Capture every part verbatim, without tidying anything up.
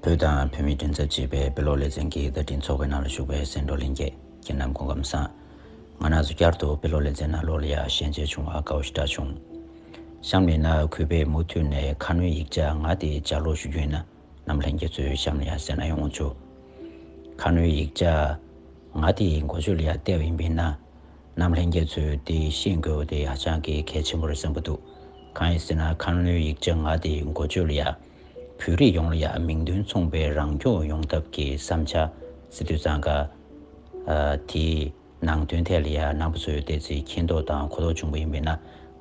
བོད་དང་བོད་མིའི་མགྲིན་ཚབ་ཅེས་པའི་དཔེ་ཀློག་ལེ་ཚན་གྱི་བརྡ་འཕྲིན་ཚོགས་པའི་ནང་ལ་ཞུགས་པའི་སེང་འབྲོག་གླིང་གི་ཁྱེད་རྣམས་སྐུ་ཁམས་བཟང་། ང་རང་ཚོ་བསྐྱར་དུ་དཔེ་ཀློག་ལེ་ཚན་ནང་ལོགས་ལ་ཡ་ཞལ་མཇལ་བྱུང་བ་དགའ་བོ་ཞེ་དྲག་བྱུང་། གཤམ་ལ་ཡིན་ན་གུས་པས་མུ་མཐུད་ནས་ཁ་སྣོན་ཡིག་ཆ་ང་དེ་ལྗགས་ཀློག་ཞུ་རྒྱུ་ཡིན་ན། རྣམ་ལྷན་རྒྱས་ཚོས་གཤམ་ལ་ཡ་གསན་ན་ཡོང་ཆོག། ཁ་སྣོན་ཡིག་ཆ་ང་དེ་འགོ་བརྗོད་ལ་ཡ་བལྟས་པ་ཡིན་པས་ན། རྣམ་ལྷན་རྒྱས་ཚོས་དེ་ཤེས་དགོས་པ་དེ་ཧ་ཅང་གི་གལ་ཆེན་པོ་རེད་བསམ་གྱི་འདུག། གང་ཡིན་ཟེར་ན་ཁ་སྣོན་ཡིག་ཆ་ང་དེ་འགོ་བརྗོད་ལ་ཡ། བོད་རིགས་ཡོངས་ལ་ཡ་མིང་དོན་མཚུངས་པའི་རང་སྐྱོང་ཡོང་ཐབས་ཀྱི་བསམ་འཆར་ཟེར་དུས་ཙང་ཀ། ཨ། དེའི་ནང་དོན་ཐད་ལ་ཡ་རྣམ་པ་ཚོས་བལྟས་ཚེ་མཁྱེན་རྟོགས་དང་གོ་རྟོགས་བྱུང་བ་ཡིན་པས་ན།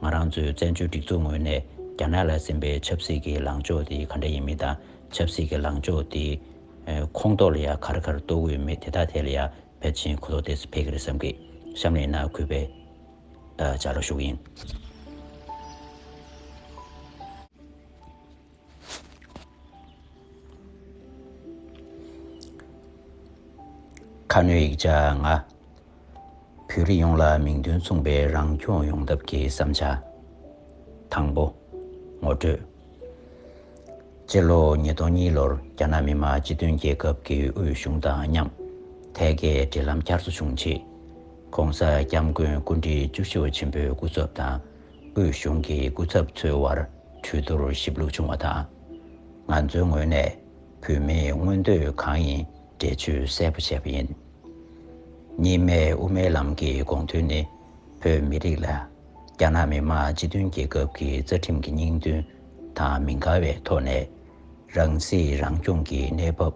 ང་རང་ཚོའི་བཙན་བྱོལ་སྒྲིག་འཛུགས་ངོས་ནས་རྒྱ་ནག་ལ་ཟིན་པའི་ཆབ་སྲིད་ཀྱི་ལངས་ཕྱོགས་དེ་ག་འདྲ་ཡིན་མིན་དང་། ཆབ་སྲིད་ཀྱི་ལངས་ཕྱོགས་དེ་ཨ་ཁོངས་གཏོགས་ལ་ཡ་ག་རེ་ག་རེ་གཏོགས་ཀྱི་ཡོད་མེད་དེ་དག་ཐད་ལ་ཡ་ཕལ་ཆེར་གོ་རྟོགས་ཏོག་ཙམ་འཕེལ་གྱི་རེད་བསམ་གི། གཤམ་ལ་ཡིན་ན་གུས་པས་ཨ་ལྗགས་ཀློག་ཞུ་གི་ཡིན། ཁ་སྣོན་ཡིག་ཆ་ལྔ། བོད་རིགས་ཡོངས་ལ་མིང་དོན་མཚུངས་པའི་རང་སྐྱོང་ཡོང་ཐབས་ཀྱི་བསམ་འཆར། དང་པོ། ངོ་སྤྲོད། སྤྱི་ལོ་ཉིས་སྟོང་གཉིས་ལོར་རྒྱ་ནག་མི་དམངས་སྤྱི་མཐུན་རྒྱལ་ཁབ་ཀྱི་དབུས་གཞུང་དང་མཉམ་ཐད་ཀའི་འབྲེལ་ལམ་བསྐྱར་གསོ་བྱུང་རྗེས། ྋགོང་ས་ྋསྐྱབས་མགོན་སྐུ་ཕྲེང་བཅུ་བཞི་པ་ཆེན་པོའི་སྐུ་ཚབ་དང་དབུས་གཞུང་གི་སྐུ་ཚབ་ཚོའི་དབར་གྲོས་བསྡུར་ཞིབ་ལྷུག་བྱུང་བ་དང་། ང་ཚོའི་ངོས་ནས་བོད་མིའི་མངོན་འདོད་གང་ཡིན་འགྲེལ་བརྗོད་གསལ་པོ་བྱས་པ་ཡིན། གཉིས་སྨན་དབུ་མའི་ལམ་གྱི་དགོངས་དོན་ནི། བོད་མི་རིགས་ལ་རྒྱ་ནག་མི་དམངས་སྤྱི་མཐུན་རྒྱལ་ཁབ་ཀྱི་རྩ་ཁྲིམས་ཀྱི་སྙིང་དོན་དང་མི་འགལ་བའི་ཐོག་ནས། རང་སྲིད་རང་སྐྱོང་གི་གནས་བབ་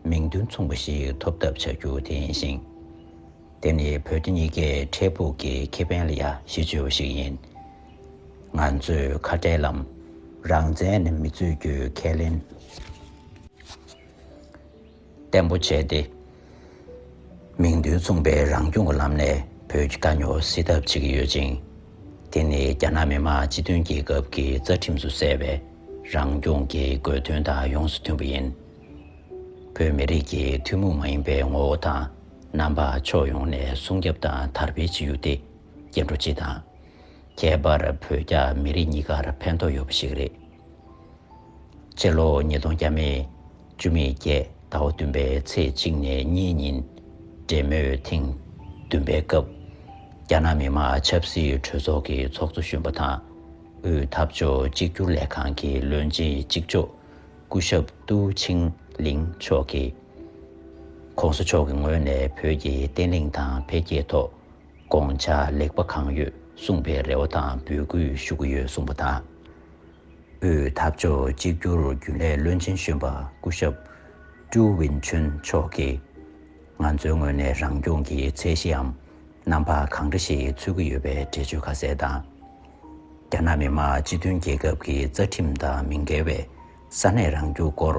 མིང་དོན་མཚུངས་པ་ཞིག་ཐོབ་ཐབས་བྱ་རྒྱུ་དེ་ཡིན་ཞིང་། དེ་ནི་བོད་རྒྱ་གཉིས་ཀའི་འཕྲལ་ཕུགས་ཀྱི་ཁེ་ཕན་ལ་ཡང་གཞི་བཅོལ་བ་ཞིག་ཡིན། ང་ཚོས་ཁ་བྲལ་ལམ། རང་བཙན་ནི་མི་རྩོད་རྒྱུའི་ཁས་ལེན། བརྟན་པོ་བྱས་ཏེ། མིང་དོན་མཚུངས་པའི་རང་སྐྱོང་གི་ལམ་ནས་བོད་ཀྱི་དཀའ་རྙོག་སེལ་ཐབས་བྱེད་ཀྱི་ཡོད་ཅིང་། དེ་ནི་རྒྱ་ནག་མི་དམངས་སྤྱི་མཐུན་རྒྱལ་ཁབ་ཀྱི་རྩ་ཁྲིམས་སུ་གསལ་བའི་རང་སྐྱོང་གི་དགོས་དོན་དང་ཡོངས་སུ་མཐུན་པ་ཡིན། བོད་མི་རིགས་ཀྱི་ཐུན་མོང་མ་ཡིན་པའི་ངོ་བོ་དང་རྣམ་པ་ཕྱོགས་ཡོངས་ནས་སྲུང་སྐྱོབ་དང་དར་སྤེལ་བྱེད་རྒྱུ་དེ་སྐྱེ་འགྲོ་སྤྱི་དང་། ཁྱད་པར་བོད་རྒྱ་མི་རིགས་གཉིས་ཀར་ཕན་ཐོགས་ཡོད་པ་ཞིག་རེད། སྤྱི་ལོ་ཉིས་སྟོང་བརྒྱ་མེད་བཅུ་མེད་བརྒྱད་ཟླ་བ་བདུན་པའི་ཚེས་གཅིག་ནས་གཉིས་ཉིན་འབྲེལ་མོལ་ཐེངས་བདུན་པའི་སྐབས། རྒྱ་ནག་མི་དམངས་ཆབ་སྲིད་གྲོས་ཚོགས་ཀྱི་ཚོགས་གཙོ་གཞོན་པ་དང་དབུས་འཐབ་ཕྱོགས་གཅིག་གྱུར་ལས་ཁང་གི་བློན་ཆེན་གཅིག་ལྕོགས་སྐུ་ཞབས་ཏུའུ་ཆིང་ལིང་མཆོག་གིས། ྋགོང་ས་མཆོག་གི་ངོས་ནས་བོད་ཀྱི་བརྟན་ལྷིང་དང་འཕེལ་རྒྱས་ཐོག་དགོངས་འཆར་ལེགས་པ་གང་ཡོད་གསུངས་པའི་རེ་བ་དང་འབོད་སྐུལ་ཞུ་གི་ཡོད་གསུངས་པ་དང་། དབུས་འཐབ་ཕྱོགས་གཅིག་གྱུར་རྒྱུན་ལས་བློན་ཆེན་གཞོན་པ་སྐུ་ཞབས་ཀྲུའུ་ཝིན་ཆུན་མཆོག་གིས། ང་ཚོའི་ངོས་ནས་རང་སྐྱོང་གི་ཚད་གཞིའམ་རྣམ་པ་གང་འདྲ་ཞིག་འཚོལ་གྱི་ཡོད་པའི་འགྲེལ་བརྗོད་ཁ་གསལ་དང་། རྒྱ་ནག་མི་དམངས་སྤྱི་མཐུན་རྒྱལ་ཁབ་ཀྱི་རྩ་ཁྲིམས་དང་མི་འགལ་བའི་ས་གནས་རང་སྐྱོང་སྐོར་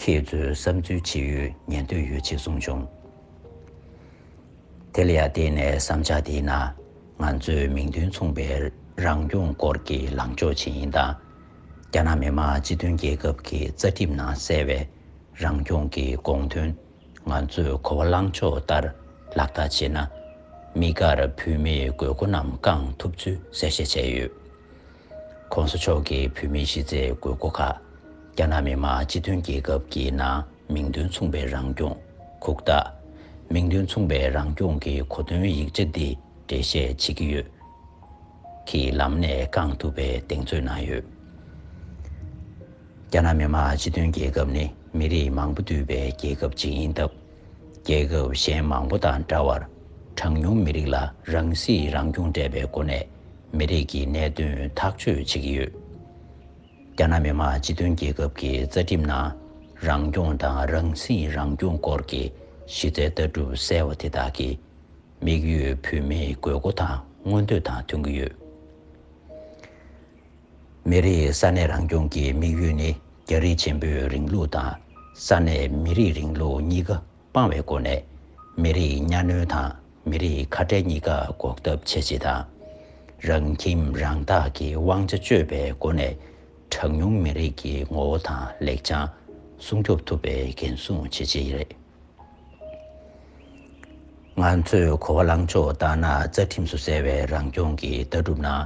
ཁྱེད་ཚོའི་བསམ་ཚུལ་ཇི་ཡོད་ཉན་འདོད་ཡོད་ཅེས་གསུངས་བྱུང་། དེ་ལ་ཡང་བརྟེན་ནས་བསམ་འཆར་དེའི་ནང་ང་ཚོས་མིང་དོན་མཚུངས་པའི་རང་སྐྱོང་སྐོར་གྱི་ལངས་ཕྱོགས་ཅིག་ཡིན་དང་། རྒྱ་ནག་མི་དམངས་སྤྱི་མཐུན་རྒྱལ་ཁབ་ཀྱི་རྩ་ཁྲིམས་ནང་གསལ་བའི་རང་སྐྱོང་གི་དགོངས་དོན་ང་ཚོས་གོ་བ་བླངས་ཕྱོགས་ལྟར་ལག་བསྟར་བྱས་ན། དམིགས་བཀར་བོད་མིའི་དགོས་མཁོ་རྣམས་བསྐང་ཐུབ་ཚུལ་གསལ་བཤད་བྱས་ཡོད། ྋགོང་ས་མཆོག་གིས་བོད་མིའི་གཞི་རྩའི་དགོས་མཁོ་ཁག་རྒྱ་ནག་མི་དམངས་སྤྱི་མཐུན་རྒྱལ་ཁབ་ཀྱི་ནང་མིང་དོན་མཚུངས་པའི་རང་སྐྱོང་། གུག་རྟགས། མིང་དོན་མཚུངས་པའི་རང་སྐྱོང་གི་གོ་དོན་ཡིག་ཆ་འདི་འགྲེལ་བཤད་བྱེད་ཀྱི་ཡོད། གི་ལམ་ནས་བསྐང་ཐུབ་པའི་གདེང་ཚོད་གནང་ཡོད། རྒྱ་ནག་མི་དམངས་སྤྱི་མཐུན་རྒྱལ་ཁབ་ནི་མི་རིགས་མང་པོ་འདུས་པའི་རྒྱལ་ཁབ་ཅིག་ཡིན་སྟབས། རྒྱལ་ཁབ་གཞན་མང་པོ་དང་འདྲ་བར་གྲངས་ཉུང་མི་རིགས་ལ་རང་སྲིད་རང་སྐྱོང་སྤྲད་པའི་སྒོ་ནས་མི་རིགས་ཀྱི་གནད་དོན་ཐག་གཅོད་བྱེད་ཀྱི་ཡོད། རྒྱ་ནག་མི་དམངས་སྤྱི་མཐུན་རྒྱལ་ཁབ་ཀྱི་རྩ་ཁྲིམས་ནང་རང་སྐྱོང་དང་རང་སྲིད་རང་སྐྱོང་སྐོར་གྱི་གཞི་རྩའི་ལྟ་གྲུབ་གསལ་བ་དེ་དག་གི་དམིགས་ཡུལ་བོད་མིའི་དགོས་མཁོ་དང་མངོན་འདོད་དང་མཐུན་གྱི་ཡོད། མི་རིགས་ས་གནས་རང་སྐྱོང་གི་དམིགས་ཡུལ་ནི་རྒྱ་རིགས་ཆེན་པོའི་རིང་ལུགས་དང་ས་གནས་མི་རིགས་རིང་ལུགས་གཉིས་ཀ་སྤང་བའི་སྒོ་ནས་མི་རིགས་གཉའ་གནོན་དང་མི་རིགས་ཁ་བྲལ་གཉིས་ཀ་འགོག་ཐབས་བྱེད་ཆེད་དང་། རང་ཁྱིམ་རང་བདག་གི་དབང་ཆ་སྤྱོད་པའི་སྒོ་ནས་གྲངས་ཉུང་མི་རིགས་ཀྱི་ངོ་བོ་དང་ལེགས་བྱང་སྲུང་སྐྱོབ་ཐུབ་པའི་འགན་སྲུང་བྱེད་ཆེད་རེད། ང་ཚོས་གོ་བ་བླངས་ཕྱོགས་ལྟར་ན་རྩ་ཁྲིམས་སུ་གསལ་བའི་རང་སྐྱོང་གི་ལྟ་གྲུབ་ནང་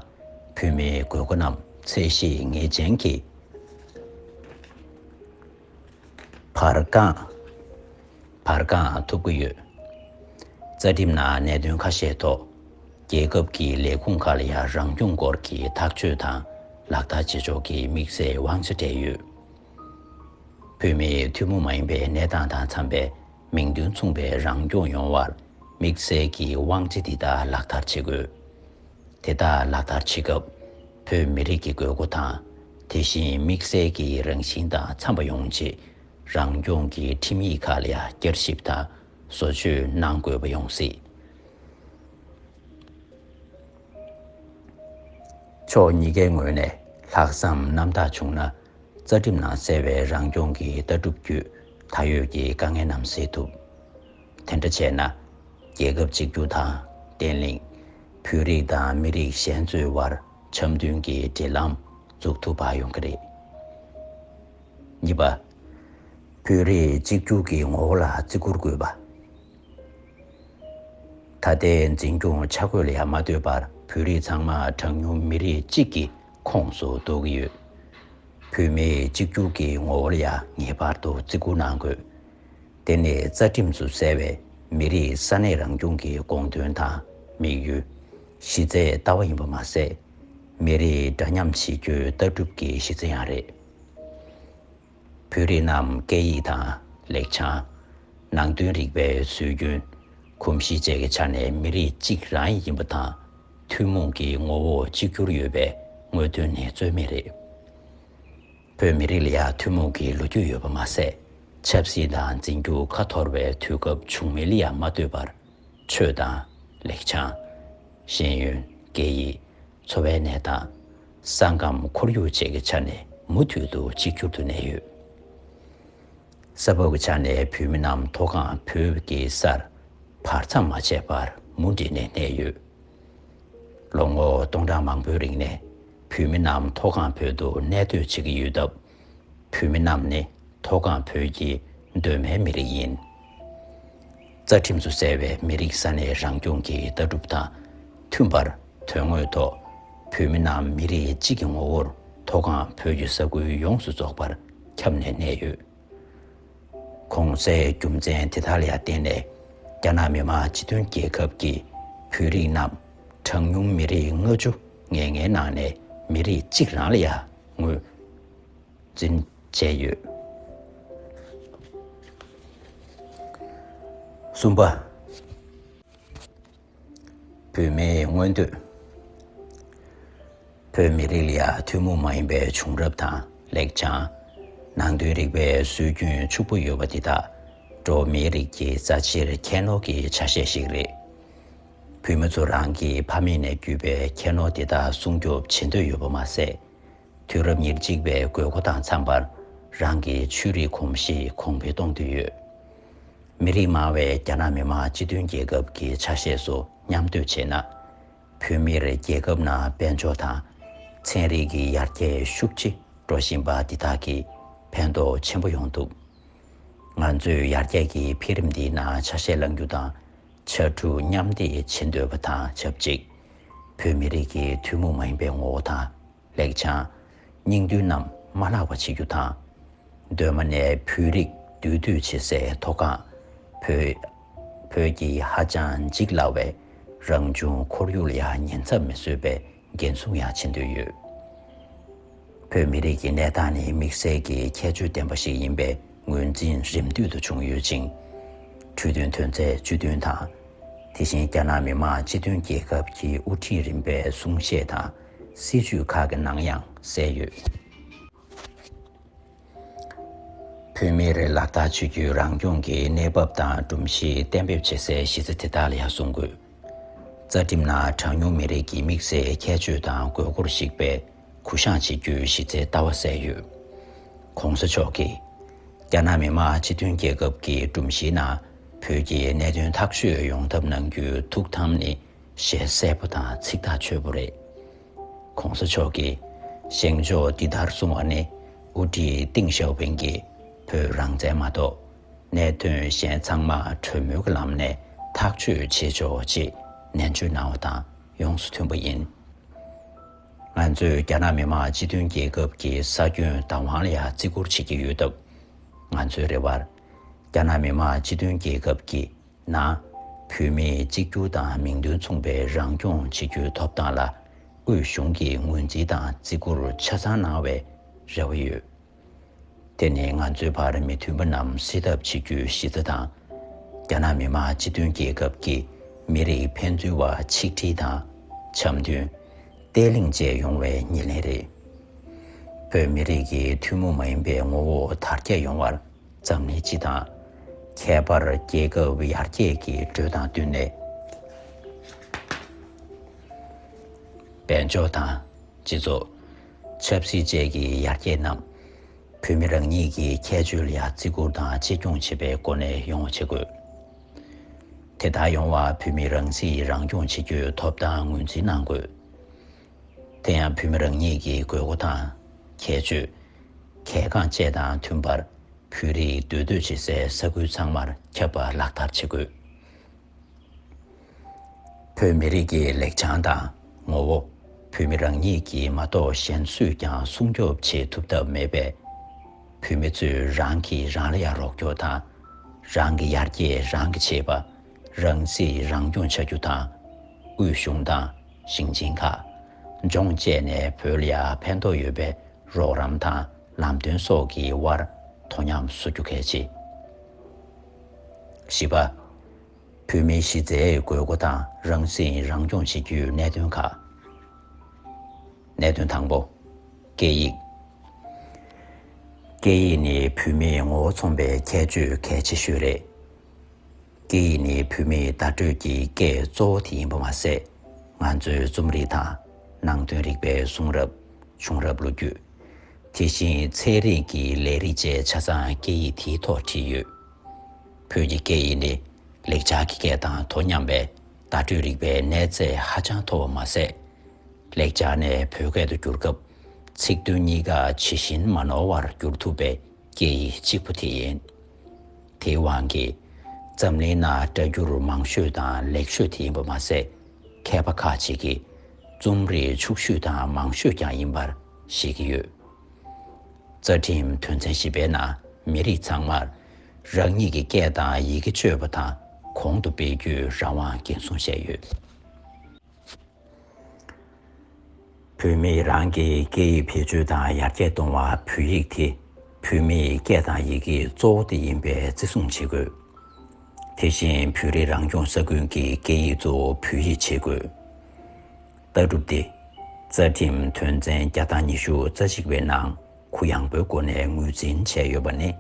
བོད་མིའི་དགོས་མཁོ་རྣམས་ཚད་གཞི་ངེས་ཅན་གྱི་ཕ། བར་བརྐྱངས། བར་བརྐྱངས་ཐུབ་ཀྱི་ཡོད། རྩ་ཁྲིམས་ནང་གནད་དོན་ཁ་ཤས་ཐོག་རྒྱལ་ཁབ་ཀྱི་ལས་ཁུངས་ཁག་ལ་ཡང་རང་སྐྱོང་སྐོར་གྱི་ཐག་གཅོད་དང་ལག་བསྟར་བྱེད་ཕྱོགས་ཀྱི་དམིགས་བསལ་དབང་ཆ་སྤྲད་ཡོད། བོད་མིའི་ཐུན་མོང་མ་ཡིན་པའི་གནས་སྟངས་དང་འཚམ་པའི་མིང་དོན་མཚུངས་པའི་རང་སྐྱོང་ཡོང་བར་དམིགས་བསལ་གྱི་དབང་ཆ་འདི་དག་ལག་བསྟར་བྱེད་དགོས། དེ་དག་ལག་བསྟར་བྱེད་སྐབས་བོད་མི་རིགས་ཀྱི་དགོས་མཁོ་དང་། དེ་བཞིན་དམིགས་བསལ་གྱི་རང་བཞིན་དང་འཚམ་པ་ཡོང་ཆེད་རང་སྐྱོང་གི་ཁྲིམས་ཡིག་ཁག་ལ་ཡང་བསྐྱར་ཞིབ་དང་བཟོ་བཅོས་གནང་དགོས་པ་ཡོང་སྲིད། ཕྱོགས་གཉིས་ཀའི་ངོས་ནས་ལྷག་བསམ་རྣམ་དག་བྱུང་ན། རྩ་ཁྲིམས་ནང་གསལ་བའི་རང་སྐྱོང་གི་ལྟ་གྲུབ་བརྒྱུད་ད་ཡོད་ཀྱི་དཀའ་ངལ་རྣམས་སེལ་ཐུབ། དེ་འདྲ་བྱས་ན། རྒྱལ་ཁབ་གཅིག་གྱུར་དང་། བརྟན་ལྷིང་། བོད་རིགས་དང་མི་རིགས་གཞན་ཚོའི་དབར་འཆམ་མཐུན་གྱི་འབྲེལ་ལམ་འཛུགས་ཐུབ་པ་ཡོང་གི་རེད། གཉིས་པ། བོད་རིགས་གཅིག་གྱུར་གྱི་ངོ་བོ་ལ་བརྩི་བཀུར་དགོས་པ། ད་ལྟའི་འཛིན་སྐྱོང་ཆ་བགོས་ལ་ཡང་མ་ལྟོས་པར་བོད་རིགས་ཚང་མ་གྲངས་ཉུང་མི་རིགས་གཅིག་གི་ཁོངས་སུ་གཏོགས་ཀྱི་ཡོད། བོད་མིའི་གཅིག་གྱུར་གྱི་ངོ་བོ་ལ་ཡང་ངེས་པར་དུ་བརྩི་བཀུར་གནང་དགོས། དེ་ནི་རྩ་ཁྲིམས་སུ་གསལ་བའི་མི་རིགས་ས་གནས་རང་སྐྱོང་གི་དགོངས་དོན་དང་དམིགས་ཡུལ། གཞི་རྩའི་ལྟ་བ་ཡིན་པ་མ་ཟད། མི་རིགས་འདྲ་མཉམ་བྱེད་རྒྱུའི་ལྟ་གྲུབ་ཀྱི་གཞི་རྩ་ཡང་རེད། བོད་རིགས་རྣམས་སྐད་ཡིག་དང་། ལེགས་བྱང་། ནང་དོན་རིག་པའི་སྲོལ་རྒྱུན། གོམས་གཤིས་བཅས་ཀྱི་ཆ་ནས་མི་རིགས་གཅིག་རང་ཡིན་པ་དང་། ཐུན་མོང་གི་ངོ་བོ་གཅིག་གྱུར་ཡོད་པའི་དངོས་དོན་ནི་རྩོད་མེད་རེད། བོད་མི་རིགས་ལ་ཡང་ཐུན་མོང་གི་ལོ་རྒྱུས་ཡོད་པ་མ་ཟད། ཆབ་སྲིད་དང་འཛིན་སྐྱོང་ཁ་འཐོར་བའི་དུས་སྐབས་བྱུང་མིན་ལ་ཡང་མ་ལྟོས་པར། ཆོས་དང་། ལེགས་བྱང་། ཤེས་ཡོན། སྐད་ཡིག་འཚོ་བའི་གནས་སྟངས། ས་ཁམས་ཁོར་ཡུག་བཅས་ཀྱི་ཆ་ནས་མུ་མཐུད་དུ་གཅིག་གྱུར་དུ་གནས་ཡོད། ས་བབ་ཀྱི་ཆ་ནས་བོད་མི་རྣམས་མཐོ་སྒང་བོད་ཀྱི་སར་བར་མཚམས་མ་ཆད་པར་མུ་འབྲེལ་ནས་གནས་ཡོད། ལོ་ངོ་སྟོང་ཕྲག་མང་པོའི་རིང་ནས་བོད་མི་རྣམས་མཐོ་སྒང་བོད་དུ་གནས་སྡོད་བྱེད་ཀྱི་ཡོད་སྟབས། བོད་མི་རྣམས་ནི་མཐོ་སྒང་བོད་ཀྱི་གདོད་མའི་མི་རིགས་ཡིན། རྩ་ཁྲིམས་སུ་གསལ་བའི་མི་རིགས་ས་གནས་རང་སྐྱོང་གི་ལྟ་གྲུབ་དང་མཐུན་པར། དོན་དངོས་ཐོག་བོད་མི་རྣམས་མི་རིགས་གཅིག་གི་ངོ་བོར་མཐོ་སྒང་བོད་ཀྱི་ས་ཁུལ་ཡོངས་སུ་རྫོགས་པར་ཁྱབ་ནས་གནས་ཡོད། གོང་གསལ་རྒྱུ་མཚན་དེ་དག་ལ་ཡང་བརྟེན་ནས། རྒྱ་ནག་མི་དམངས་སྤྱི་མཐུན་རྒྱལ་ཁབ་ཀྱི་བོད་རིགས་རྣམས་གྲངས་ཉུང་མི་རིགས་ལྔ་བཅུ་ང་ལྔའི་ནང་ནས་མི་རིགས་གཅིག་རང་ལ་ཡང་ངོས་འཛིན་བྱས་ཡོད། གསུམ་པ། བོད་མིའི་མངོན་འདོད། བོད་མི་རིགས་ལ་ཡང་ཐུན་མོང་མ་ཡིན་པའི་བྱུང་རབས་དང་ལེགས་བྱང་། ནང་དོན་རིག་པའི་སྲོལ་རྒྱུན་ཕྱུག་པོ་ཡོད་པ་འདི་དག་འགྲོ་བ་མིའི་རིགས་ཀྱི་རྩ་ཆེའི་ཁྱད་ནོར་གྱི་ཆ་ཤས་ཤིག་རེད། བོད་མི་ཚོ་རང་གི་ཕ་མེས་ནས་བརྒྱུད་པའི་ཁྱད་ནོར་འདི་དག་སྲུང་སྐྱོབ་བྱེད་འདོད་ཡོད་པ་མ་ཟད། དུས་རབས་ཉེར་གཅིག་པའི་དགོས་མཁོ་དང་འཚམ་པར་རང་གི་ཆོས་རིག་གོམས་གཤིས་གོང་འཕེལ་གཏོང་འདོད་ཡོད། མི་རིགས་མང་བའི་རྒྱ་ནག་མི་དམངས་སྤྱི་མཐུན་རྒྱལ་ཁབ་ཀྱི་ཆ་ཤས་སུ་མཉམ་སྡོད་བྱས་ན། བོད་མིར་རྒྱལ་ཁབ་ནང་དཔལ་འབྱོར་དང་ཚན་རིག་གི་ཡར་རྒྱས་ཤུགས་ཆེ་འགྲོ་བཞིན་པ་འདི་དག་གིས་ཕན་ཐོགས་ཆེན་པོ་ཡོང་ཐུབ། ང་ཚོས་ཡར་རྒྱས་ཀྱི་འཕེལ་རིམ་འདིའི་ནང་ཆ་ཤས་བླང་རྒྱུ་དང་། ཕྱར་གྲུ་མཉམ་འདེགས་བྱེད་འདོད་པ་དང་ཆབས་ཅིག་བོད་མི་རིགས་ཀྱི་ཐུན་མོང་མ་ཡིན་པའི་ངོ་བོ་དང་། ལེགས་བྱང་། སྙིང་དོན་རྣམས་མ་བརླག་པ་བྱེད་རྒྱུ་དང་། གདོད་མ་ནས་བོད་རིགས་འདུས་སྡོད་བྱེད་སའི་མཐོ་སྒང་། བོད། བོད་ཀྱི་ཧ་ཅང་འཇིག་སླ་བའི་རང་བྱུང་ཁོར་ཡུག་ལ་ཡང་ཉེན་ཚབས་མི་བཟོས་པའི་འགན་སྲུང་ཡང་བྱེད་འདོད་ཡོད། བོད་མི་རིགས་ཀྱི་གནས་སྟངས་ནི་དམིགས་བསལ་གྱི་ཁྱད་ཆོས་ལྡན་པ་ཞིག་ཡིན་པའི་ངོས་འཛིན་རིམ་བསྟུད་དུ་བྱུང་ཡོད་ཅིང་། གྲོས་མཐུན་དོན་ཚན་བཅུ་བདུན་དང་། དེ་བཞིན་རྒྱ་ནག་མི་དམངས་སྤྱི་མཐུན་རྒྱལ་ཁབ་ཀྱི་དབུ་ཁྲིད་རིམ་པའི་གསུང་བཤད་དང་སྲིད་བྱུས་ཁག་གི་ནང་ཡང་གསལ་ཡོད། བོད་མིར་ལག་བསྟར་བྱེད་རྒྱུའི་རང་སྐྱོང་གི་གནས་བབ་དང་སྒྲོམ་གཞི་གཏན་འབེབས་བྱེད་སའི་གཞི་རྩ་དེ་དག་ལ་ཡང་གསུང་དགོས། རྩ་ཁྲིམས་ནང་གྲངས་ཉུང་མི་རིགས་ཀྱི་དམིགས་བསལ་ཁྱད་ཆོས་དང་དགོས་མཁོར་གཞིགས་པའི་གུ་བཤངས་བྱེད་རྒྱུའི་གཞི་རྩའི་ལྟ་བ་གསལ་ཡོད། ྋགོང་ས་མཆོག་གིས། རྒྱ་ནག་མི་དམངས་སྤྱི་མཐུན་རྒྱལ་ཁབ་ཀྱི་སྒྲོམ་གཞིའི་ནང་བོད་ཀྱི་གནད་དོན་ཐག་གཅོད་ཡོང་ཐབས་གནང་རྒྱུའི་ཐུགས་དམ་ནི་ཞལ་གསལ་པོ་དང་ཚིག་ཐག་ཆོད་པོ་རེད། ྋགོང་ས་མཆོག་གིས་བཞེངས་ཕྱོགས་འདི་ལྟར་གསུང་བ་ནི་དབུ་ཁྲིད་ཏེང་ཞའོ་ཕིང་གིས་བོད་རང་བཙན་མ་གཏོགས་གནད་དོན་གཞན་ཚང་མ་གྲོས་མོལ་གྱི་ལམ་ནས་ཐག་གཅོད་བྱེད་ཆོག་ཅེས་ནན་བརྗོད་གནང་བ་དང་ཡོངས་སུ་མཐུན་པ་ཡིན། ང་ཚོས་རྒྱ་ནག་མི་དམངས་སྤྱི་མཐུན་རྒྱལ་ཁབ་ཀྱི་ས་ཁྱོན་བདག་དབང་ལ་ཡང་བརྩི་བཀུར་བྱེད་ཀྱི་ཡོད་སྟབས། ང་ཚོའི་རེ་བར། རྒྱ་ནག་མི་དམངས་སྤྱི་མཐུན་རྒྱལ་ཁབ་ཀྱི་ནང་བོད་མིའི་གཅིག་གྱུར་དང་མིང་དོན་མཚུངས་པའི་རང་སྐྱོང་བྱེད་རྒྱུའི་ཐོབ་ཐང་ལ་དབུས་གཞུང་གིས་ངོས་འཛིན་དང་བརྩི་བཀུར་ཆ་ཚང་གནང་བའི་རེ་བ་ཡོད། དེ་ནི་ང་ཚོའི་བར་མི་མཐུན་པ་རྣམས་སེལ་ཐབས་བྱེད་རྒྱུའི་གཞི་རྩ་དང་། རྒྱ་ནག་མི་དམངས་སྤྱི་མཐུན་རྒྱལ་ཁབ་ཀྱི་མི་རིགས་ཕན་ཚུན་བར་ཆིག་སྒྲིལ་དང་། འཆམ་མཐུན། བརྟན་ལྷིང་བཅས་ཡོང་བའི་ཉེར་ལེན་རེད། བོད་མི་རིགས་ཀྱི་ཐུན་མོང་མ་ཡིན་པའི་ངོ་བོ་དར་རྒྱས་ཡོང་བར་འཛམ་གླིང་སྤྱི་དང་། ཁྱད་པར་རྒྱལ་ཁབ་ཡར་རྒྱས་ཀྱི་འགྲོས་དང་བསྟུན་ནས། དཔལ་འབྱོར་དང་། སྤྱི་ཚོགས། ཆབ་སྲིད་བཅས་ཀྱི་ཡར་རྒྱས་རྣམས། བོད་མི་རང་ཉིད་ཀྱི་ཁྱད་ཆོས་ལ་བརྩི་བཀུར་དང་གཅེས་སྐྱོང་བྱེད་པའི་སྒོ་ནས་ཡོང་བ་བྱེད་དགོས། དེ་ལྟར་ཡོང་བར་བོད་མི་རང་སྲིད་རང་སྐྱོང་བྱེད་རྒྱུའི་ཐོབ་ཐང་ངོས་འཛིན་གནང་དགོས། དེ་ཡང་བོད་མི་རང་ཉིད་ཀྱི་དགོས་མཁོ་དང་། ཁྱད་ཆོས། གལ་འགངས་བཅས་དང་མཐུན་པར། བོད་རིགས་སྡོད་སྡོད་བྱེད་སའི་ས་ཁུལ་ཚང་མར་ཁྱབ་པ་ལག་བསྟར་བྱེད་དགོས། བོད་མི་རིགས་ཀྱི་ལེགས་བྱང་དང་ངོ་བོ། བོད་མི་རང་ཉིད་ཀྱིས་མ་གཏོགས་གཞན་སུས་ཀྱང་སྲུང་སྐྱོབ་བྱེད་ཐུབ་ཐབས་མེད་པས། བོད་མི་ཚོས་རང་གིས་རང་ལ་ཡང་རོགས་སྐྱོར་དང་། རང་གི་ཡར་རྒྱས་རང་གིས་བྱེད་པ། རང་སྲིད་རང་སྐྱོང་བྱ་རྒྱུ་དང་། དབུས་གཞུང་དང་། ཞིང་ཆེན་ཁག་ལྗོངས་བཅས་ནས་བོད་ལ་ཡང་ཕན་ཐོགས་ཡོད་པའི་རོགས་རམ་དང་ལམ་སྟོན་སོགས་ཀྱི་དབར་དོ་མཉམ་བཟོ་རྒྱུ་གལ་ཆེ། བཞི་པ། བོད་མིའི་གཞི་རྩའི་དགོས་མཁོ་དང་རང་སྲིད་རང་སྐྱོང་བྱེད་རྒྱུའི་གནད་དོན་ཁག་གནད་དོན་དང་པོ། སྐད་ཡིག་སྐད་ཡིག་ནི་བོད་མིའི་ངོ་བོ་མཚོན་པའི་ཁྱད་ཆོས་གལ་ཆེ་ཤོས་རེད། སྐད་ཡིག་ནི་བོད་མིའི་བརྡ་སྤྲོད་ཀྱི་སྐད་གཙོ་བོ་དེ་ཡིན་པ་མ་ཟད། ང་ཚོའི་རྩོམ་རིག་དང་། ནང་དོན་རིག་པའི་གསུང་རབ། བྱུང་རབས་ལོ་རྒྱུས། དེ་བཞིན་ཚན་རིག་གི་ལས་རིགས་བཅས་ཆ་ཚང་སྐད་ཡིག་དེའི་ཐོག་བྲིས་ཡོད། བོད་ཀྱི་སྐད་ཡིག་ནི་ལེགས་སྦྱར་གྱི་སྐད་དང་དོ་མཉམ་པའི་བརྡ་སྤྲོད་རིག་པའི་གནས་ཚད་ཧ་ཅང་མཐོ་བ་མ་ཟད། ལེགས་སྦྱར་ནས་བོད་སྐད་དུ་བསྒྱུར་སྐབས། ཚིག་དོན་གཉིས་ཀ་ཇི་བཞིན་མ་ནོར་བར་བསྒྱུར་ཐུབ་པའི་སྐད་ཡིག་གཅིག་པུ་དེ་ཡིན། དེའི་དབང་གིས། འཛམ་གླིང་ནང་སྒྲ་སྒྱུར་མང་ཤོས་དང་ལེགས་ཤོས་དེ་ཡིན་པ་མ་ཟད། མཁས་པ་ཁག་ཅིག་གིས་རྩོམ་རིག་ཕྱུག་ཤོས་དང་མང་ཤོས་ཀྱང་ཡིན་པར་བཞེད་ཀྱི་ཡོད། རྩ་ཁྲིམས་དོན་ཚན་བཞི་པའི་ནང་མི་རིགས་ཚང་མར་རང་ཉིད་ཀྱི་སྐད་དང་ཡི་གེ་སྤྱོད་པ་དང་གོང་དུ་སྤེལ་རྒྱུའི་རང་དབང་འགན་སྲུང་བྱས་ཡོད། བོད་མིས་རང་གི་སྐད་ཡིག་བེད་སྤྱོད་དང་ཡར་རྒྱས་གཏོང་བར་བོད་ཡིག་དེ་བོད་མིའི་སྐད་དང་ཡི་གེ་གཙོ་བོ་དེ་ཡིན་པའི་བརྩི་སྲུང་བྱེད་དགོས། དེ་བཞིན་བོད་རིགས་རང་སྐྱོང་ས་ཁུལ་གྱི་སྐད་ཡིག་གཙོ་བོ་བོད་ཡིག་བྱེད་དགོས། ལྟ་གྲུབ་འདི། རྩ་ཁྲིམས་དོན་ཚན་བརྒྱ་དང་ཉི་ཤུ་རྩ་གཅིག་པའི་ནང་གུ་ཡངས་པོའི་སྒོ་ནས་ངོས་འཛིན་བྱས་ཡོད་པ་ནི།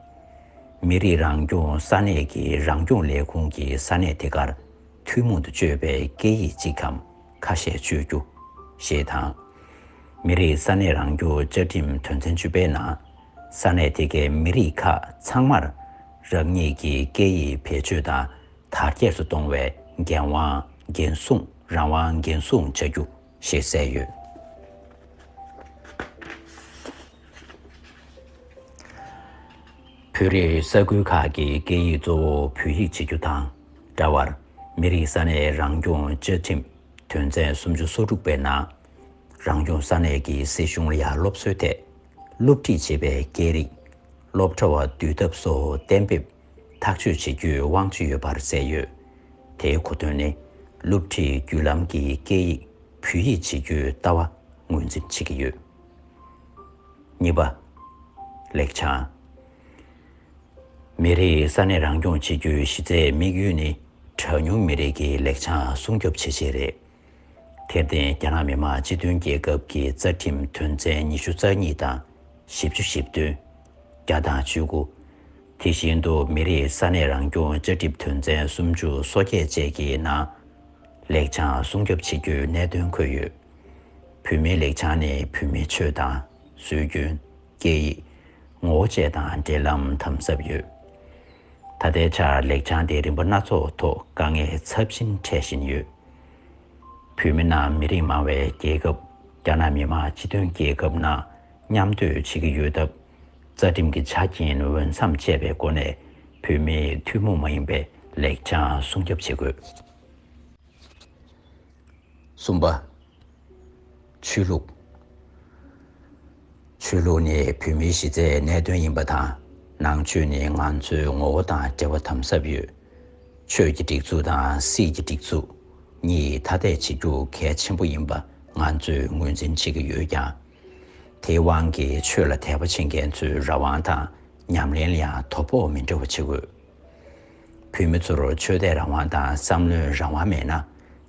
མི་རིགས་རང་སྐྱོང་ས་གནས་ཀྱི་རང་སྐྱོང་ལས་ཁུངས་ཀྱིས་ས་གནས་དེ་གར་ཐུན་མོང་དུ་སྤྱོད་པའི་སྐད་ཡིག་གཅིག་གམ་ཁ་ཤས་སྤྱོད་རྒྱུ་ཞེས་དང་། མི་རིགས་ས་གནས་རང་སྐྱོང་བཅའ་ཁྲིམས་དོན་ཚན་བཅུ་པའི་ནང་ས་གནས་དེ་གའི་མི་རིགས་ཁག་ཚང་མར་རང་ཉིད་ཀྱི་སྐད་ཡིག་བེད་སྤྱོད་དང་དར་རྒྱས་སུ་གཏོང་བའི་འགན་དབང་འགན་སྲུང་རང་དབང་འགན་སྲུང་བྱ་རྒྱུ་ཞེས་གསལ་ཡོད། བོད་རིགས་ས་ཁུལ་ཁག་གི་སྐད་ཡིག་གཙོ་བོ་བོད་ཡིག་བྱེད་རྒྱུ་དང་འདྲ་བར། མི་རིགས་ས་གནས་རང་སྐྱོང་བཅའ་ཁྲིམས་དོན་ཚན་སུམ་ཅུ་སོ་དྲུག་པའི་ནང་། རང་སྐྱོང་ས་གནས་ཀྱི་སྲིད་གཞུང་ལ་ཡང་སློབ་གསོའི་ཐད། སློབ་ཁྲིད་བྱེད་པའི་སྐད་རིགས། སློབ་གྲྭ་བ་བསྡུ་ཐབས་སོགས་གཏན་འབེབས་ཐག་གཅོད་བྱེད་རྒྱུའི་དབང་ཆ་ཡོད་པར་གསལ་ཡོད། དེའི་གོ་དོན་ནི། སློབ་ཁྲིད་བརྒྱུད་ལམ་གྱི་སྐད་ཡིག་བོད་ཡིག་བྱེད་རྒྱུའི་ལྟ་བ་ངོས་འཛིན་བྱེད་ཀྱི་ཡོད། གཉིས་པ། ལེགས་བྱང་། མི་རིགས་ས་གནས་རང་སྐྱོང་བྱེད་རྒྱུའི་གཞི་རྩའི་དམིགས་ཡུལ་ནི། གྲངས་ཉུང་མི་རིགས་ཀྱི་ལེགས་བྱང་སྲུང་སྐྱོབ་བྱེད་ཆེད་རེད། དེར་བརྟེན། རྒྱ་ནག་མི་དམངས་སྤྱི་མཐུན་རྒྱལ་ཁབ་ཀྱི་རྩ་ཁྲིམས་དོན་ཚན་ཉི་ཤུ་རྩ་གཉིས་དང་། བཞི་བཅུ་ཞེ་བདུན། བརྒྱ་དང་བཅུ་དགུ། དེ་བཞིན་དུ་མི་རིགས་ས་གནས་རང་སྐྱོང་བཅའ་ཁྲིམས་དོན་ཚན་སུམ་ཅུ་སོ་བརྒྱད་བཅས་ཀྱི་ནང་། ལེགས་བྱང་སྲུང་སྐྱོབ་བྱེད་རྒྱུའི་གནད་དོན་འཁོད་ཡོད། བོད་མིའི་ལེགས་བྱང་ནི་བོད་མིའི་ཆོས་དང་། སྲོལ་རྒྱུན། སྐད་ཡིག་ངོ་བོ་བཅས་དང་འབྲེལ་ལམ་དམ་ཟབ་ཡོད། ད་ལྟའི་ཆར་ལེགས་བྱང་དེ་རིམ་པ་སྣ་ཚོགས་ཐོག་དཀའ་ངལ་ཚབས་ཆེན་འཕྲད་བཞིན་ཡོད། བོད་མི་རྣམས་མི་རིགས་མང་བའི་རྒྱལ་ཁབ་རྒྱ་ནག་མི་དམངས་སྤྱི་མཐུན་རྒྱལ་ཁབ་ནང་མཉམ་སྡོད་བྱེད་ཀྱི་ཡོད་སྟབས། རྩ་ཁྲིམས་ཀྱི་ཆ་རྐྱེན་འོས་འཚམ་སྤྱད་པའི་སྒོ་ནས་བོད་མིའི་ཐུན་མོང་མ་ཡིན་པའི་ལེགས་བྱང་སྲུང་སྐྱོབ་བྱེད་དགོས། གསུམ་པ། ཆོས་ལུགས། ཆོས་ལུགས་ནི་བོད་མིའི་གཞི་རྩའི་གནད་དོན་ཡིན་པ་དང་། ནང་ཆོས་ནི་ང་ཚོའི་ངོ་བོ་དང་འབྲེལ་བ་དམ་ཟབ་ཡོད། ཆོས་ཀྱི་སྒྲིག་འཛུགས་དང་སྲིད་ཀྱི་སྒྲིག་འཛུགས་གཉིས་ཐ་དད་བྱེད་རྒྱུ་གལ་ཆེན་པོ་ཡིན་པ་ང་ཚོས་ངོས་འཛིན་བྱེད་ཀྱི་ཡོད་ཀྱང་། དེའི་དབང་གིས་ཆོས་ལ་དད་པ་བྱེད་མཁན་ཚོའི་རང་དབང་དང་ཉམས་ལེན་ལ་ཡང་དོ་ཕོག་མི་འགྲོ་བ་བྱེད་དགོས། བོད་མི་ཚོར་ཆོས་དད་རང་དབང་དང་བསམ་བློའི་རང་དབང་མེད་ན།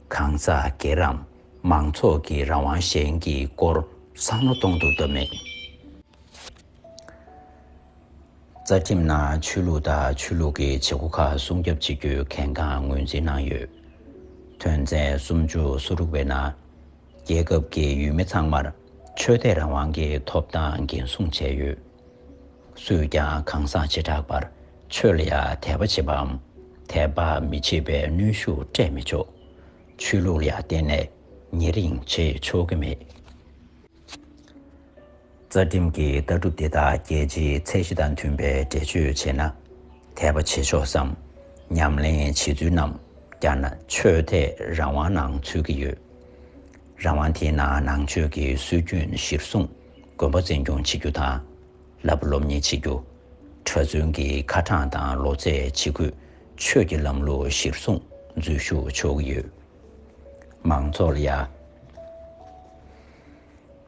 གང་ཟག་སྒེར་རམ་མང་ཚོགས་ཀྱི་རང་དབང་གཞན་གྱི་སྐོར་བསམ་བློ་གཏོང་ཐུབ་ཐབས་མེད། རྩ་ཁྲིམས་ནང་ཆོས་ལུགས་དང་ཆོས་ལུགས་ཀྱི་བྱེད་སྒོ་ཁག་སྲུང་སྐྱོབ་བྱེད་རྒྱུའི་གལ་འགངས་ངོས་འཛིན་གནང་ཡོད། དོན་ཚན་སུམ་ཅུ་སོ་དྲུག་པའི་ནང་། རྒྱལ་ཁབ་ཀྱི་ཡུལ་མི་ཚང་མར་ཆོས་དད་རང་དབང་གི་ཐོབ་ཐང་འགན་སྲུང་བྱས་ཡོད། སུས་ཀྱང་གང་ཟག་བྱེ་བྲག་པར་ཆོས་ལ་ཡང་དད་པ་བྱེད་པའམ་དད་པ་མི་བྱེད་པའི་གནོན་ཤུགས་སྤྲད་མི་ཆོག། ཆོས་ལུགས་ལ་ཡང་བརྟེན་ནས་ཉེ་རིང་བྱེད་ཆོག་གི་མེད། རྩ་ཁྲིམས་ཀྱི་ལྟ་གྲུབ་དེ་དག་རྒྱལ་སྤྱིའི་ཚད་གཞི་དང་མཐུན་པའི་འགྲེལ་བརྗོད་བྱས་ན། དད་པ་བྱེད་ཕྱོགས་སམ་ཉམས་ལེན་བྱེད་ཚུལ་རྣམས་ཀྱང་ཆོས་དད་རང་དབང་ནང་ཚུད་ཀྱི་ཡོད། རང་དབང་དེའི་ནང་ནང་ཆོས་ཀྱི་སྲོལ་རྒྱུན་གཞིར་བཟུང་དགོན་པ་འཛིན་སྐྱོང་བྱེད་རྒྱུ་དང་། བསླབ་པ་སློབ་གཉེར་བྱེད་རྒྱུ། གྲྭ་བཙུན་གྱི་ཁ་གྲངས་དང་ལོ་ཚད་ཇི་དགོས་ཆོས་ཀྱི་ལམ་ལུགས་གཞིར་བཟུང་འཛུལ་ཞུགས་ཆོག་གི་ཡོད། མང་ཚོགས་ལ་ཡང་།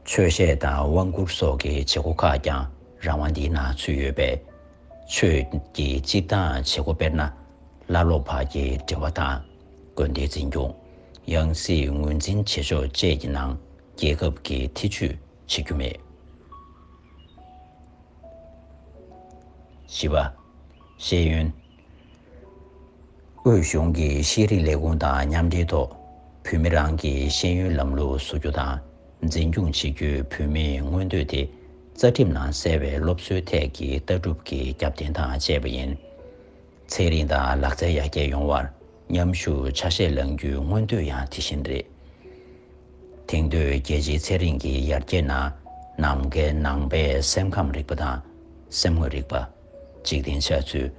ཆོས་བཤད་དང་དབང་བསྐུར་སོགས་ཀྱི་བྱེད་སྒོ་ཁག་ཀྱང་རང་དབང་འདིའི་ནང་ཚུད་ཡོད་པས། ཆོས་ཀྱི་སྤྱིར་བཏང་བྱེད་སྒོ་དཔེར་ན། བླ་སློབ་བར་གྱི་འབྲེལ་བ་དང་། དགོན་སྡེའི་འཛིན་སྐྱོང་། ཡང་སྲིད་ངོས་འཛིན་བྱེད་ཕྱོགས་བཅས་ཀྱི་ནང་རྒྱལ་ཁབ་ཀྱི་ཐེ་བྱུས་བྱེད་རྒྱུ་མེད། བཞི་པ། ཤེས་ཡོན། དབུས་གཞུང་གི་ཤེས་རིག་ལས་ཁུངས་དང་མཉམ་འབྲེལ་ཐོག་བོད་མི་རང་གི་ཤེས་ཡོན་ལམ་ལུགས་བཟོ་རྒྱུ་དང་འཛིན་སྐྱོང་བྱེད་རྒྱུའི་བོད་མིའི་མངོན་འདོད་དེ་རྩ་ཁྲིམས་ནང་གསལ་བའི་སློབ་གསོའི་ཐད་ཀྱི་ལྟ་གྲུབ་ཀྱི་རྒྱབ་རྟེན་དང་བཅས་པ་ཡིན། ཚན་རིག་དང་ལག་རྩལ་ཡར་རྒྱས་ཡོང་བར་མཉམ་ཞུགས་ཆ་ཤས་བླང་རྒྱུའི་མངོན་འདོད་ཡང་དེ་བཞིན་རེད། དེང་དུས་རྒྱལ་སྤྱིའི་ཚན་རིག་གི་ཡར་རྒྱས་ནང་ནམ་མཁའི་ནང་པའི་སེམས་ཁམས་རིག་པ་དང་སེམས་ངོས་རིག་པ། འཇིག་རྟེན་ཆགས་ཚུལ།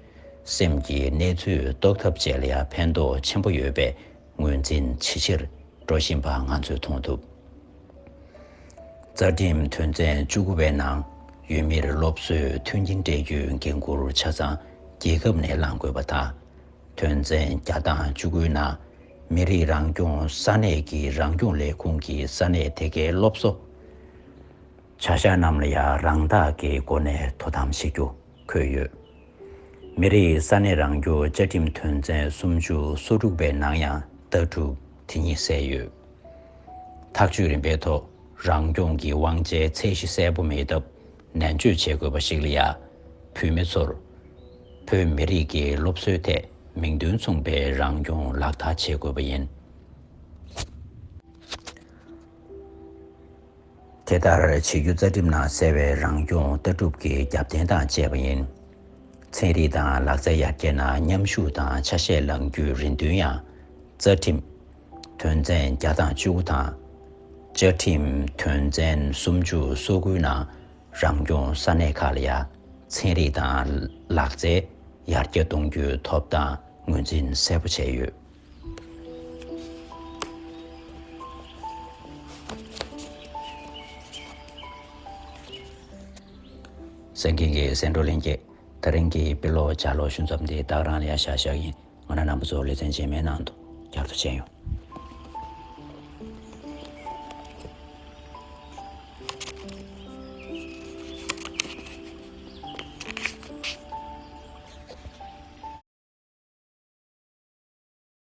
སེམས་ཀྱི་གནས་ཚུལ་རྟོགས་ཐབས་བཅས་ལ་ཡང་ཕན་ཐོགས་ཆེན་པོ་ཡོད་པས་ངོས་འཛིན་ཇེ་ཆེར་འགྲོ་བཞིན་པ་ང་ཚོས་མཐོང་ཐུབ། རྩ་ཁྲིམས་དོན་ཚན་བཅུ་དགུ་པའི་ནང་ཡུལ་མིར་སློབ་གསོའི་མཐུན་རྐྱེན་སྤྲད་རྒྱུའི་འགན་འཁུར་ཆ་ཚང་རྒྱལ་ཁབ་ནས་བླང་དགོས་པ་དང་། དོན་ཚན་བརྒྱ་དང་བཅུ་དགུའི་ནང་མི་རིགས་རང་སྐྱོང་ས་གནས་ཀྱི་རང་སྐྱོང་ལས་ཁུངས་ཀྱི་ས་གནས་དེ་གའི་སློབ་གསོ་བྱ་གཞག་རྣམས་ལ་ཡང་རང་བདག་གི་སྒོ་ནས་དོ་དམ་བྱེད་རྒྱུ་འཁོད་ཡོད། མི་རིགས་ས་གནས་རང་སྐྱོང་བཅའ་ཁྲིམས་དོན་ཚན་སུམ་ཅུ་སོ་དྲུག་པའི་ནང་ཡང་ལྟ་གྲུབ་དེ་ཉིད་གསལ་ཡོད། ཐག་གཅོད་རིམ་པའི་ཐོག་རང་སྐྱོང་གི་དབང་ཆའི་ཚད་གཞི་གསལ་པོ་མེད་སྟབས་ནན་བརྗོད་བྱེད་དགོས་པ་ཞིག་ལ་ཡང་བོད་མི་ཚོར་བོད་མི་རིགས་ཀྱི་སློབ་གསོའི་ཐད་མིང་དོན་མཚུངས་པའི་རང་སྐྱོང་ལག་བསྟར་བྱེད་དགོས་པ་ཡིན། དེ་ལྟར་བྱེད་རྒྱུ་རྩ་ཁྲིམས་ནང་གསལ་བའི་རང་སྐྱོང་ལྟ་གྲུབ་ཀྱི་རྒྱབ་རྟེན་དང་བཅས་པ་ཡིན། ཚན་རིག་དང་ལག་རྩལ་ཡར་རྒྱས་ནང་མཉམ་ཞུགས་དང་ཆ་ཤས་བླང་རྒྱུའི་རེ་འདུན་ཡང་རྩ་ཁྲིམས་དོན་ཚན་བརྒྱ་དང་བཅུ་དགུ་དང་། བཅའ་ཁྲིམས་དོན་ཚན་སུམ་ཅུ་སོ་དགུའི་ནང་རང་སྐྱོང་ས་གནས་ཁག་ལ་ཡང་ཚན་རིག་དང་ལག་རྩལ་ཡར་རྒྱས་གཏོང་རྒྱུའི་ཐོབ་ཐང་ངོས་འཛིན་གསལ་པོ་བྱས་ཡོད། གསན་མཁན་གྱི་གསན་གྲོགས་ལྷན་རྒྱས། ད་རིང་གི་དཔེ་ཀློག་ལྗགས་ཀློག་ཞུ་མཚམས་འདི་ད་ག་རང་ལ་ཡ་བཞག་བཞག་ཡིན། ང་རང་རྣམ་པ་ཚོ་ལེ་ཚན་རྗེས་མའི་ནང་དུ་བསྐྱར་དུ་མཇལ་ཡོང་།